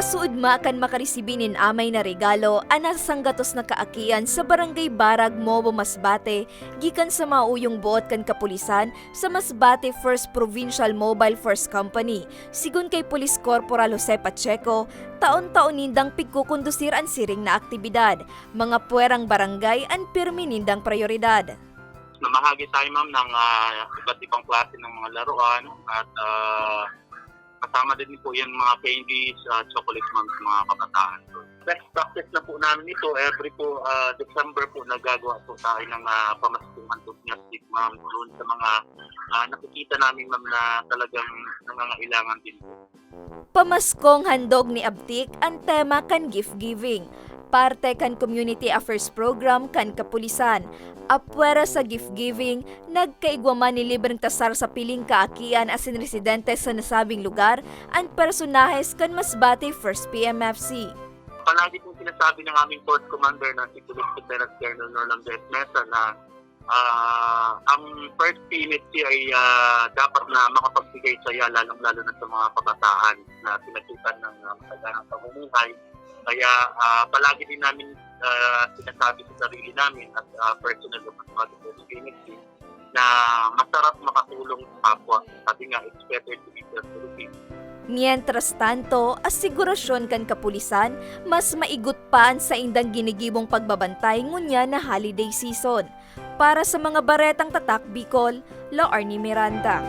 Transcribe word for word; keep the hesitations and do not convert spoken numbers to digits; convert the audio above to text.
Suod ma kan makaresibi nin amay na regalo an nasanggatos na kaakian sa Barangay Barag, Mobo, Masbate, gikan sa mauyong boot kan kapulisan sa Masbate First Provincial Mobile Force Company. Sigon kay Police Corporal Jose Pacheco, taon-taon nindang pigkukondusir an siring na aktibidad. Mga puwerang barangay an pirmi nindang prayoridad. Namahagi tayo, ma'am, ng ah, iba't ibang klase ng mga laruan at ah, kasama din po yung mga candies, ah, chocolate, ma'am, sa mga kabataan. Best practice na po namin ito. Every po ah, December po nagagawa po tayo ng ah, pamaskong handog ni Abtik, ma'am, doon sa mga ah, nakikita namin, ma'am, na talagang nangangailangan din po. Pamaskong handog ni Abtik an tema kan gift giving. Parte kan Community Affairs Program kan kapulisan. Apwera sa gift giving, nagkaigwa man nin libreng tasar sa piling kaakian asin residente sa nasabing lugar an personahes kan Masbate First P M F C. Palagi pong sinasabi ng aming Force Commander na si Police Lieutenant Colonel Norlando F. Mesa na ah, ang First P M F C ay ah, dapat na makapagbigay saya, lalong-lalo na sa mga kabataan na pinagkutan ng ah, masaganang pamumuhay. Kaya ah, palagi din namin ah, sinasabi sa sarili namin at ah, personal na pati sa First P M F C na masarap makatulong sa kapwa. Sabi nga, it's better to be self-serving. Mientras tanto, asigurasyon kan kapulisan, mas maigot pa an saindang ginigibong pagbabantay ngunyan na holiday season. Para sa mga Baretang Tatak Bicol, Laarni Miranda.